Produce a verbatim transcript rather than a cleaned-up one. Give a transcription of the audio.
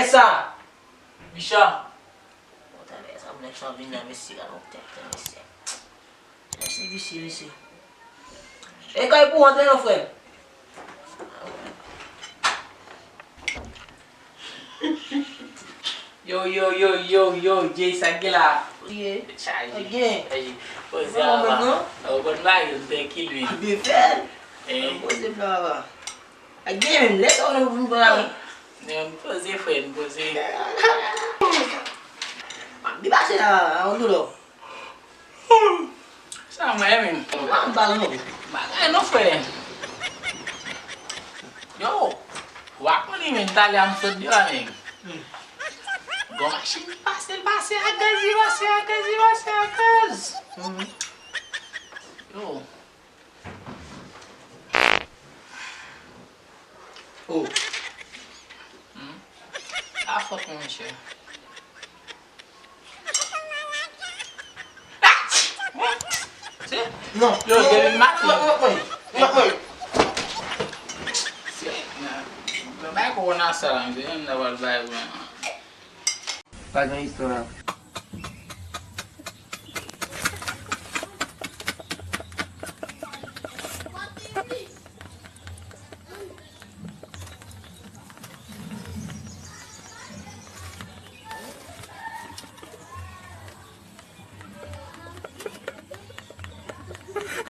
Sa. Bicha. Bon, talè sa, moun sa vin la, mesye, gade yon tèt, mesye. Mesye visye, mesye. E kay pou antre non, frè. Yo, yo, yo, yo, yo, Jay, sa k gen la? Ye. Chaje. Gen. Chaje. Poze. Bon, ava. Ou konn bagay yo, m trankil, wi. Byen fè. Eh. Poze, papa. A gen menm, lè sa w nan pou m pran. Men, m poze, frè, m poze. M ap depase la, a yon doulè. Sa mwen menm. M ap ba l non. Bagay non, frè. Yo, w a konnen menm, talè a m sot deyò a menm. Gon machin ki pase, l pase a gaz, li pase a gaz, li pase a gaz. Yo. Oh. Hmm. Sa fòt, monchè. Non. Yo, depi maten. Mwen, mwen, mwen. Mwen, mwen. Se, nan, nan bay kowona sa la, m te menm nan pral bay, mwen. Pa gen istwa la.